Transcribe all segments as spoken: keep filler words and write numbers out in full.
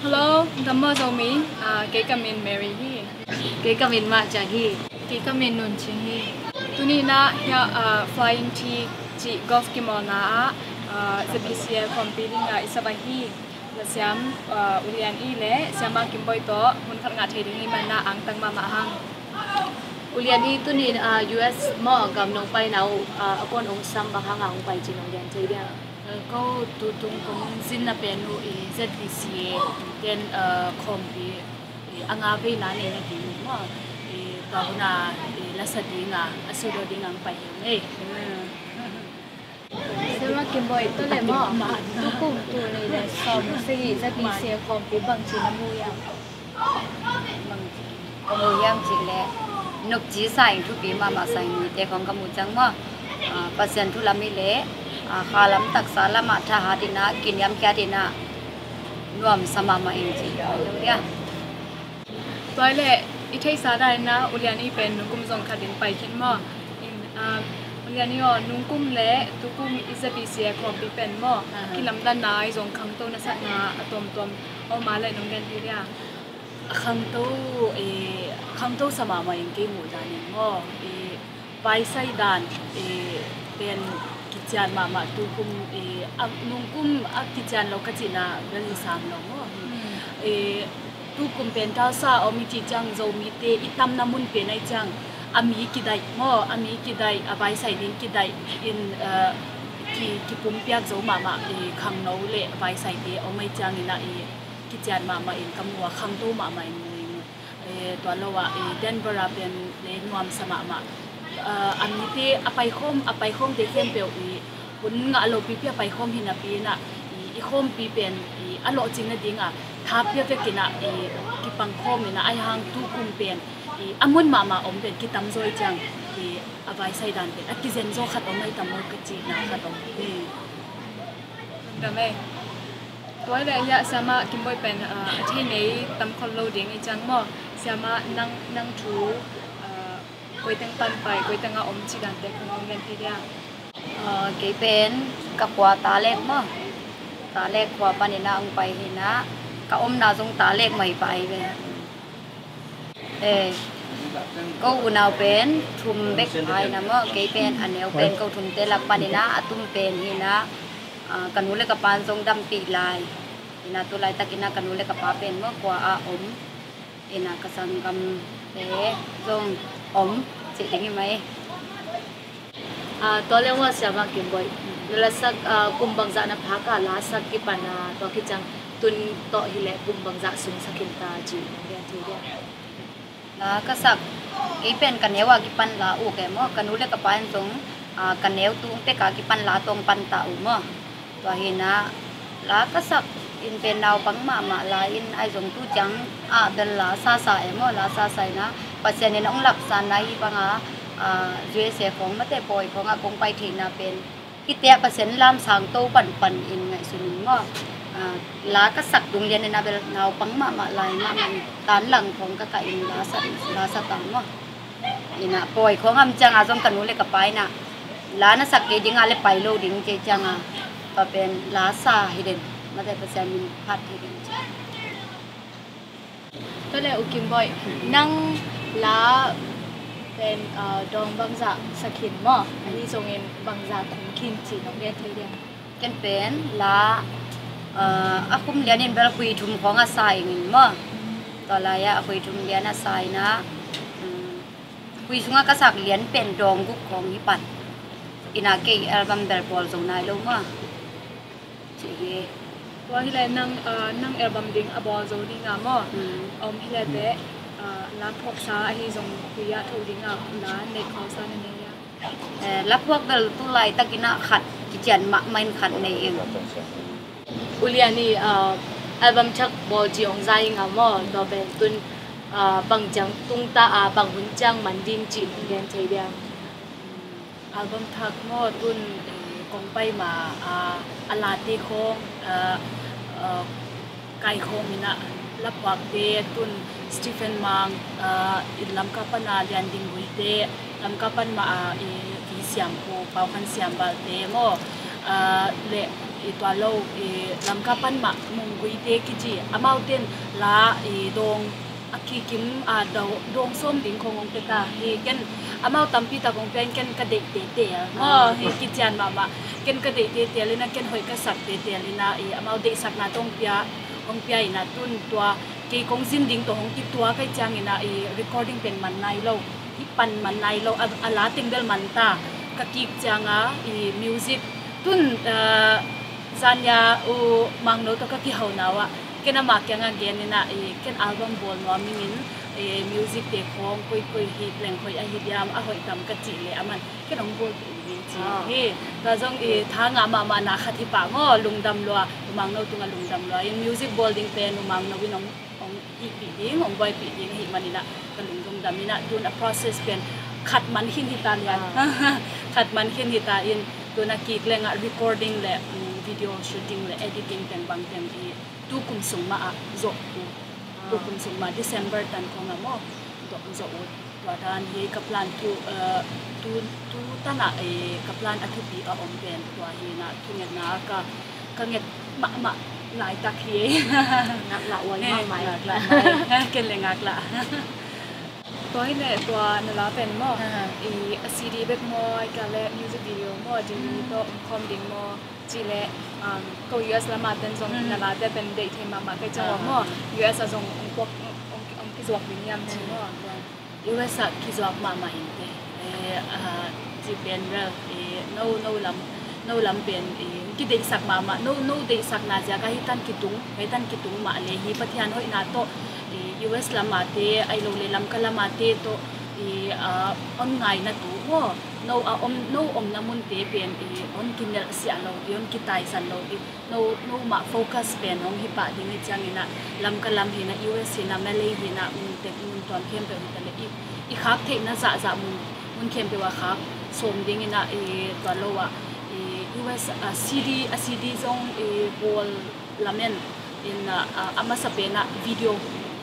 Hello, dam maw Zomi. Ah, kei ka min Mary hi. Kei ka min Mah Cia hi. Kei ka min Nun Cing hi. Tuni in ah hiah, ah, Flying T cih golf kimawlna ah, ah, Z B C A khawmpi dingah i sap ahi Za Siam, ah, U Lian Ih le Siamah Kim Bawi tawh hun khat ngah thei ding i hih man ah angtang mahmah hang. U Lian Ih, tuni in, ah, U S maw gam nong paina uh, ah, a kuan ong sam, bang hang a ong pai cih nong gen thei diam? Eh, ko tutung kong zinna pen uh i Z B C A ten, eh, khawmpi, eh, a nga veina neihna ding uh maw, eh, tua hun a, eh, lasa ding a, a sudo ding a ang pai hi ung ei. Siamah Kim Bawi, tua leh maw, tukum tul nih le sawm sagih Z B C A khawmpi bangci na mu hiam? Ka mu hiam cih leh nopci sa ing, thupi mahmah sa ing, mite khawng ka mu ciang maw, ah, Pasian thu lam ih leh, ah, kha lam taksa lamah thahat in ah, kiniamkhiat in ah, nuamsa mahmah ing cih ka hi lo dia. Tua leh i theihsa dan in ah U Lian Ih pen nungkum zong khat in pai khin maw? In, ah, U Lian Ih aw, nungkum le tukum i Z B C A khawmpi pen maw, ah, kilamdanna ahi zong khangto na sakna a tuamtuam a om a leh nong gen thei dia? A khangto, eh, khangto sa mahmah in kei muh dan in maw, eh, vaisai dan, eh, pen kician mahmah, tukum, eh, a, nungkum a kician lo ka cihna bel hi sam lo maw. Eh, tukum pen Tulsa a om i cih ciang Zomite i tamna mun pen ahi ciang a mi kidaih maw, a mi kidaih, a vaisai ding kidaih in, eh, ki, kipumpiak zo mahmah, eh, khangno le vaisaite om ahi ciangin ah, eh, kician mahmah in ka mu a, khangto mahmah in mu ing. Eh, tua lo ah, eh, Denver ah pen le nuamsa mahmah. Ah, a mite a paikhawm, a paikhawmte khempeuh i hun ngah lopipi a paikhawm hi napi in ah, i, i khawmpi pen i a lawhcing nading a thapia vekin ah, i kipangkhawm in ah, ahi hang tukum pen i a mun mahmah om pen kitamzaw i ciang, i a vaisai dan pen a kizenzaw khat om ahi tam maw ka cihna khat om hi. Tua leh hiah Siamah Kim Bawi pen, ah, a thei ngei tam khol lo ding i ciang maw, Siamah nang, nang thu, ah, koi teng pan pai, koi teng a om cih dante khong ong gen thei dia? Ah, kei pen ka khua Talek maw, Talek khua panin ah ong pai hi in ah, ka omna zong Talek mah hi pah hi ve. Eh, ko unau pen thum bek pha in ah maw, kei pen a neu pen ko thumte lak panin ah a tum pen hi in ah, ah, ka nu le ka pa'n zong dampih lai in ah, tu laitakin ah ka nu le ka pa pen maw khua ah om in ah, ka sanggamte zong om cih ding hi mai. Ah, tua leh maw Siamah Kim Bawi, na lasak, ah, kum bangzah na phak a, lasak kipan a, tua khit ciang tun tawh hi leh kum bangzah sung sa khin ta cih nong gen thei dia? La ka sak, kei pen ka neu a kipan la uk e maw, ka nu le ka pa in zong, ah, ka neu tung pek a kipan la tawh ong pan ta uh maw. Tua hi in ah, la ka sak in pen naupang mahmah lai in, ahi zong tu ciang ah bel la sasa e maw, la sasa in ah, Pasian in ong lapsanna hi bang a, ah, U S A khawng mate pawi khawng ah kong pai theihna pen hihte ah Pasian lamsang to panpan in ngaihsun ing maw. Ah, la ka sak tung lian in ah bel naupang mahmah lai mahmah in, tan lang khawng ka kah in la sa, la sa ta maw. In ah pawi khawng a om ciang a zong ka nu le ka pa in ah, la na sak kei ding a leh pai lo ding ci ciang a, tua pen la sa hi den, mate Pasian min phat hi den ci. Tua leh U Kim Bawi, nang la pen, ah, dawng bangzah sa khin maw, ahi zongin bangzah khum khin cih nong gen thei diam? Ken pen la, ah, a khum lian in bel khui thum khawng a sa ing in maw. Tua lai ah a khui thum lian a sa in ah, um, khui sungah ka sak lian pen dawng guk khawng hi pan. In ah kei album bel bawl zo nai lo maw. Ci hi. Tua hi leh nang, ah, nang album ding a bawl zo ding a maw. Mm. Om hi leh teh, ah, la phuaksa ahi zong khui ah thoh ding a la neih khawlsa na nei a? Eh, la phuak bel tu laitakin ah khat kician mahmah in khat nei ing. U Lian Ih, ah, album thak bawl ci ong za ing a maw, tua pen tun, ah, bang ciang tung ta a, bang hun ciang man ding cih nong gen thei diam? Album thak maw, tun, eh, kong pai ma, ah, a late khawng, ah, ah, kai khawng in ah la phuakte tun Stephen Mang, ah, in Lamka pan a Lian Ding Gui te, Lamka pan mah a, eh, Vi Siam Pu, Pau Khan Siam Bal te maw, Ah, le i tua lo i Lamka pan mah Mungguite kici, amau ten la i dawng a kikim, ah, dawng, dawng sawm ding khong hong pia ta hi. Ken amau tampi tak hong pia in ken ka deih tetel. Ah, hi kician mahmah. Ken ka deih tetel in a, ken hoih ka sak tetel in a, i amau deihsakna tawh hong pia, hong pia in a, tun tua kei kong zin ding tawh hong kitua kai ciangin a, i recording pen man nai lo, i pan man nai lo, a, a la teng bel man ta ka kik cianga, i music tun, ah, zania u Mangno tawh ka kiho na uh ah, ken amah kianga gen in a, i ken album bawl nuam ing in, i music te khong koi koi hi leng hoih ahi diam, a hoih tam ka cih le aman ken hong bawl pih ding ci hi. Tua zong i tha ngah mahmah na khat hi pah maw, lungdam lua, u Mangno tungah lungdam lua in music bawl ding pen u Mangno in hong, hong ihpih ding, hong buaipih ding ahih manin a ka lungdam in a, tun a process pen khat man khin hi ta lian. Khat man khin hi ta in, tun a kik lengah recording le, um, video shooting le editing teng bang teng hi tu kum sung mah ah zawh uh. Tu kum sung mah December tan khong ah maw, zawh, zawh uh. Tua dan hi ka plan tu, eh, tu, tu tanah, eh, ka plan a thupi a om pen tua hi na, thungetna ka, ka nget mahmah laitak hi. Ngaklah uai mahmah. Ngaklah mai. Ken le ngaklah. Tua hi le tua na la pen maw, i a C D bek maw, i ka le music video maw, a ding tawh om khawm ding maw, ci le, um, ko U S lamah ten zong na la te pen deih thei mahmah kai ciang maw, U S a zong om puak, om, om kizuak ding hiam ci maw. U S ah kizuak mahmah in te. Eh, ah, ci pen rel, eh, no, no lam, no lam pen, eh, kideihsak mahmah, no, no deihsakna ziak a hi tan kitung, hi tan kitung mah le hi Pathian hoihna tawh, eh, U S lamah te, ai lo le Lamka lamah te tawh, eh, ah, on ngaina tu maw, no a om, no omna mun te pen, eh, on kinelh siah lo, eh, on kitaisan lo, eh, no, no mah focus pen hong hi pah ding hi ciangin ah, Lamka lam hi na, U S hi na, Malay hi na, mun tek mun tuam khempeuh hi ta le, i, i khak theihna zahzah mun, mun khempeuh a khak sawm ding in ah, i tua lo ah, i U S a C D, a C D zong i bawl lamen in ah, a, a masa pen ah video,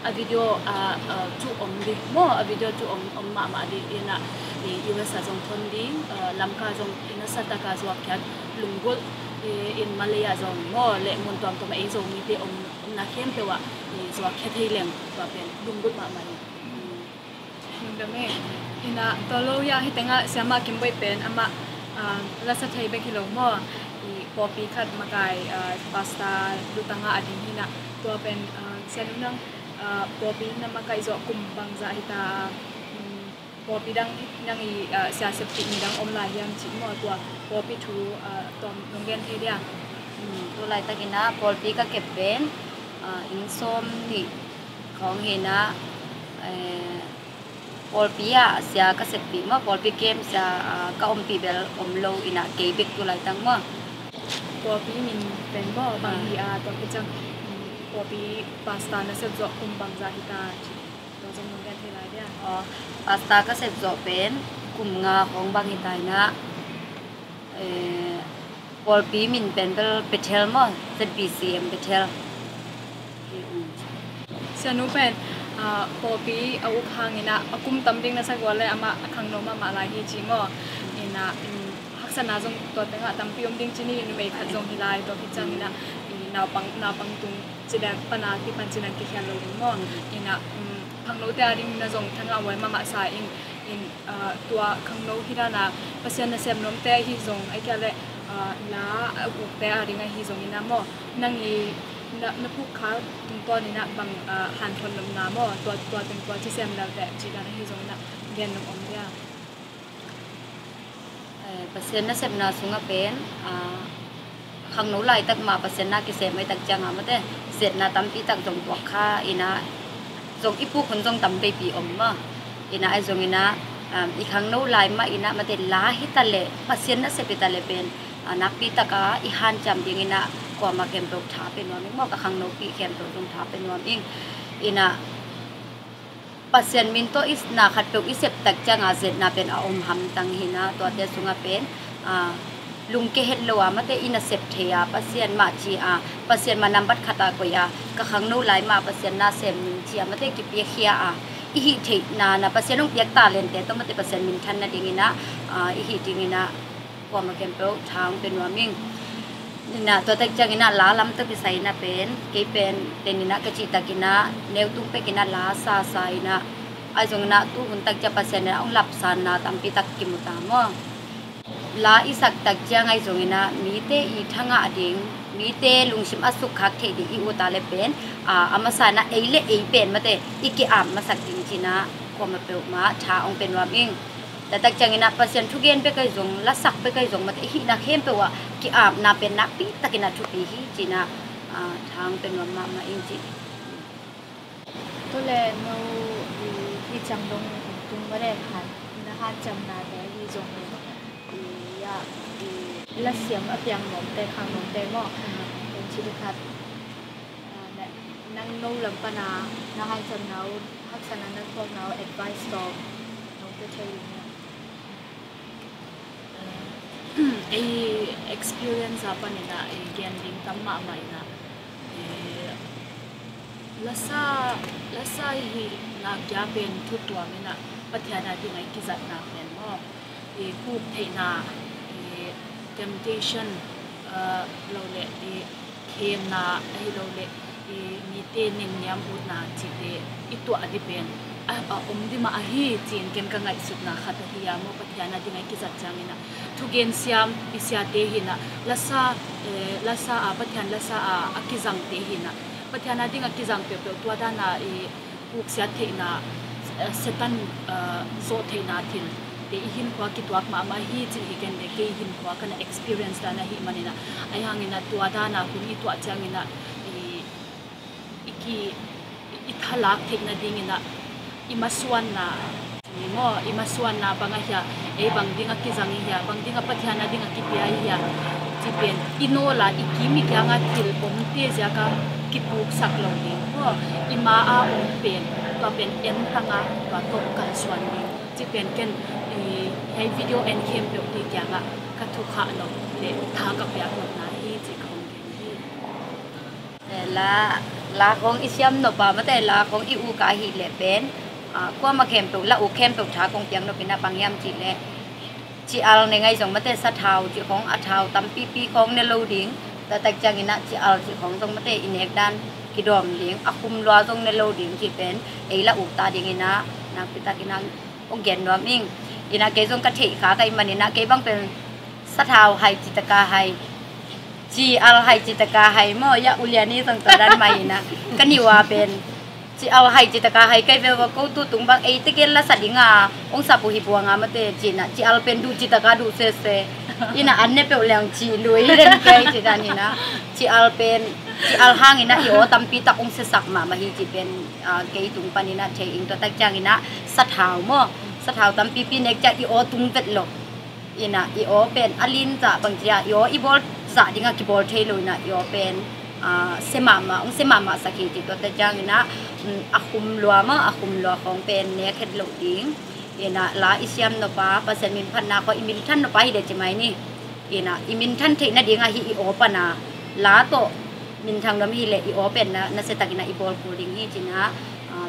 a video, a, a, cu om ding maw, a video cu om, om mahmah ding in ah, i U S a zong thon ding, a, Lamka zong i nasa tak a zuak khiat lunggulh, i, in Malay ah zong maw, le mun tuamtuam ah ei Zomite om, omna khempeuh ah i zuak khia thei leng tua pen lunggulh mahmah hi. Lungdam e. In ah tua lo ya hi tengah siamah Kimboih pen amah, ah, lasa thei bek hi lo maw. I pawlpi khat makai, ah, pastor lutang ah a ding hi na, tua pen, ah, sianu nang, ah, pawlpi na makaih zawh kum bangzah hi ta, um, pawlpi dang nang i, ah, sia sepih mi dang om lai hiam cih maw, tua pawlpi thu, ah, tawm nong gen thei dia? Hmm, tu laitakin ah pawlpi ka kep pen, ah, inn sawm nih khawng hi na, eh, pawlpi ah sia ka seppih maw, pawlpi kem sia, ah, ka ompih bel om lo in ah kei bek tu laitak maw. Pawlpi min pen maw, bang hi a, tua khit ciang, hmm, pawlpi pastor na sep zawh kum bangzah hi ta cih. Tua zong nong gen thei lai dia? Aw, pastor ka sep zawh pen kum nga khawng bang hi ta in ah, eh, pawlpi min pen bel Bethel maw, Z B C M Bethel. Sianu pen, ah, pawlpi a uk hangin ah, a kum tam ding na sak uh le amah a khangno mahmah lai hi ci maw. In ah, um, haksatna zong tua tengah tampi om ding ci ni, numei khat zong hi lai, tua khit ciangin ah, i naupang, naupang tung ci dan pana kipan ci dan kikhial lo ding maw. In ah, um, khangnote a ding na zong thangah huai mahmah sa in, in, ah, tua khangno hi dan a Pasian nasem nuamte ahi zong, ai kia le, ah, la a ukte a ding ahi zong in ah maw, nang i na, na phukkha tungtawn in ah bang, ah, hanthawn nopna maw, tua, tua teng tua ci sem lelte ci dan ahi zong in ah gen nong om dia? Eh, Pasian nasepna sungah pen, ah, khangno laitak mah Pasian na kisem ai tak ciangah mate, ziatna tampi tak zong tuak kha in ah, zong i puk hun zong tam veipi om mah. In ah ai zong in ah, um, i khangno lai mah in ah mate, la hi ta leh, Pasian nasep hi ta leh pen, ah, nakpi tak a i hanciam ding in ah kuamah khempeuh tha pe nuam ing maw, ka khangnopi khempeuh zong tha pe nuam ing. In ah Pasian min tawh i na khatpeuh i sep tak ciangah ziatna pen a om hamtang hi na, tuate sungah pen, ah, lungke het lo a mate i nasep thei a, Pasian mah ci a, Pasian mah nambat khat a koih a, ka khangno lai mah Pasian na sem ning ci a mate kipiakhia a, i hih theihna na Pasian hong piak talente tawh mate Pasian minthan nading in ah, ah, i hih ding in ah, Kuamah khempeuh tha hong pia nuam ing. Inah tua tak ciang inah la lam tawh kisai inah pen kei pen ten inah ka cih tak inah neu tung pek inah la sasa inah ahi zong inah tu hun tak ciang Pasian inah hong lapsanna tampi tak kimu ta maw? La i sak tak ciang ahi zong inah mite i thangah ding, mite lungsim a sukkhak theih ding i ut a le pen a masa inah ei le ei pen mate i ki-ap masak ding ci inah kuamah peuhmah tha hong pia nuam ing. Tua tak ciang inah Pasian thugen bek ahi zong, lasak bek ahi zong mate i hihna khempeuh ah ki-apna pen nakpi tak inah thupi hi ci inah tha hong pia nuam mahmah ing ci. Tua le no i hi ciang dong tung mate han na hanciamnate hi zong i ya i lasiam a piang nuamte khang nuamte maw? Pen ci dikhat nang no lam pana na hanciamna uh haksatna na thuakna uh advice tawh nong pia thei uh maw? Ei experience a paninah ei gen ding tam mahmah inah lasa lasa i hihna kia pen thutuam inah Pathian a dingah i kizatna pen maw? I kuk theihna, i temptation lo le i khemna ahi lo le i mite nenniam utna cihte i tuah dih pen a om dih mah ahi ci-in ken ka ngaihsutna khat ahi a maw? Pathian a dingah i kizat cianginah thugen siam i siate hinah lasa lasa a Pathian lasa a a kizangte hinah Pathian a dingah kizang peuhpeuh tua dana i puksiat theihna Satan zawh theihna thil te i hinkhua kituak mahmah hi cih hi ken le kei hinkhua kana experience dan ahi maninah ahi hanginah tua dana hun i tuah cianginah i i ki i thalak theih nadinginah i masuanna i maw i masuanna bang ahia ei bang ding a kizang ihia bang ding a Pathian a ding a kipia ihia ci pen i nawla i kim i kianga thil omte ziaka kipuksak lo ding maw i ma a om pen tua pen entanga tua tawh kalsuan ding ci pen ken i hei video en khempeuhte kiangah ka thukhah lo le tha ka piak lo na hi ci ka hong gen hi. La la khawng i siam nop a mate la khawng i uk a hi leh pen kuama khempeuh la uk khempeuh tha kong piang nop inah bang hiam cih leh ci-al ne ngai zong mate sathau cih khawng a thau tampipi khawng ne lo ding. Tua tak cianginah ci-al cih khawng zong mate i nek dan kidawm ding a khum lua zong ne lo ding cih pen ei la uk ta dinginah nakpi takinah hong gen nuam ing. Inah kei zong ka theih kha ka i maninah kei bang pen sathau hai citaka hai ci-al hai citaka hai maw ya uliani zong tua dan mai inah ka niwa pen ci-al hai citaka hai kai veva ko tu tung bang ei tegen la sa dinga hong sap uh hi buanga mate cinah ci-al pen duh citaka duh sese inah an ne peuh leng ci lui den kei ci dan inah ci-al pen ci-al hanginah i aw tampi tak hong sesak mahmah hi ci pen kei tung paninah thei ing tua tak cianginah sathau maw sathau tampipi nek ciah i aw tung vet lo. Inah i aw pen a lin zah bang cia i aw i bawl zah dingah kibawl thei lo inah i aw pen se mahmah hong se mahmah sak hi ci tuate cianginah a khum lua maw a khum lua khawng pen nek het loh ding. Inah la i siam nop a Pasian min phatna khawng i minthan nop a hi le ci mai ni. Inah i minthan theih nadingah hi i aw pana la tawh minthang nuam hi le i aw pen na na se takinah i bawl kul ding hi cinah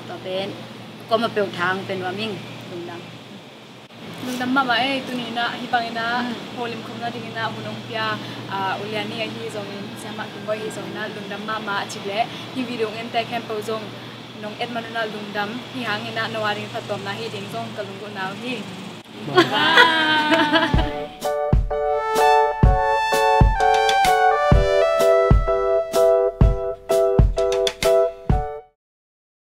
tua pen kuama peuh thang pen nuam ing. Lungdam. Lungdam mahmah ei tuninah hi banginah holim khawm nadinginah hun hong pia uliani ahi zongin siamah kimboi ahi zonginah lungdam mahmah a cih leh hi video ngente khempeuh zong nong et manunah lungdam hi hanginah no a ding thattuamna hi ding zong ka lungguhna uh hi. Bye.